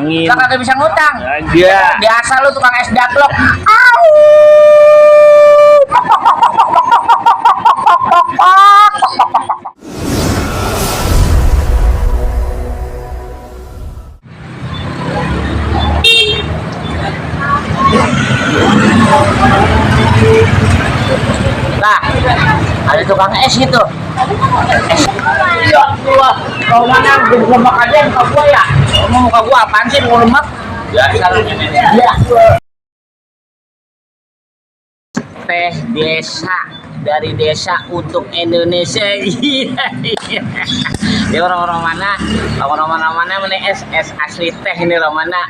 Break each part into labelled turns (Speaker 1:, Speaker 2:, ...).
Speaker 1: diutangin.
Speaker 2: Lah kagak bisa ngutang.
Speaker 1: Aja.
Speaker 2: Biasa lu tukang es daplok. Nah, ada tukang es gitu. Es. Iya, gua. Kau mana lemak aja muka gua ya? Ngomong muka gua apaan sih mau lemak? Ya, ya. Teh desa, dari desa untuk Indonesia. Iya, iya. Dia orang-orang mana ini es asli teh ini orang mana.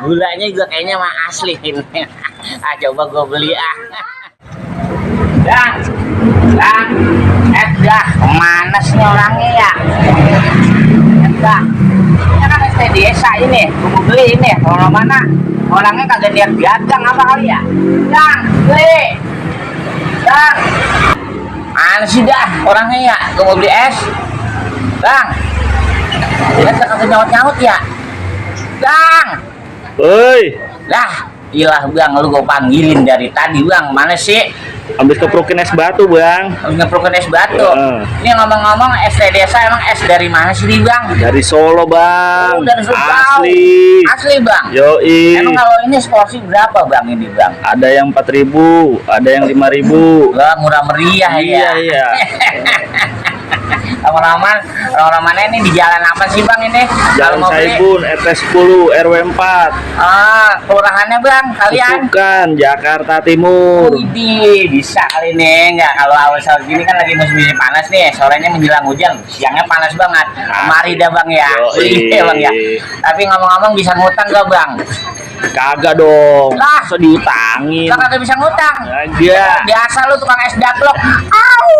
Speaker 2: Gulanya juga kayaknya mah asli ini. Ah, coba gua beli ah. Dan dah kemana sih orangnya ya? Dah, ini kan es teh desa ini, gua mau beli ini. Orang mana? Orangnya kagak niat dagang apa kali ya? Dan beli. Bang, mana sih dah orangnya ya? Gua mau beli es. Bang, dia kagak nyaut-nyaut ya? Bang,
Speaker 1: Woi,
Speaker 2: lah, ilah bang, lu gua panggilin dari tadi bang, mana sih?
Speaker 1: habis keprokin es batu, Bang.
Speaker 2: Ngeprokin es batu. Ini ngomong-ngomong es teh desa emang es dari mana sih nih bang?
Speaker 1: Dari Solo, Bang.
Speaker 2: Dari Solo.
Speaker 1: Asli.
Speaker 2: Asli bang.
Speaker 1: Yoi.
Speaker 2: Emang kalau ini seporsi berapa bang ini bang?
Speaker 1: Ada yang 4.000, ada yang 5.000.
Speaker 2: Wah, murah meriah ya.
Speaker 1: Iya.
Speaker 2: Orang-orang mana ini di jalan apa sih bang ini?
Speaker 1: Jalan
Speaker 2: Kalau mau beli?
Speaker 1: Saibun, RT 10, RW 4.
Speaker 2: Ah, kelurahannya bang, kalian?
Speaker 1: Bukan, Jakarta Timur.
Speaker 2: Widih, bisa kali nih nggak? Kalau awal sahur gini kan lagi musim panas nih, sorenya menjelang hujan, siangnya panas banget. Mari dah bang ya, iya bang ya. Tapi ngomong-ngomong bisa ngutang gak bang?
Speaker 1: Kagak dong.
Speaker 2: Lah,
Speaker 1: so diutangin.
Speaker 2: Lah kagak bisa ngutang.
Speaker 1: Aja.
Speaker 2: Biasa lu tukang es daplok. Au!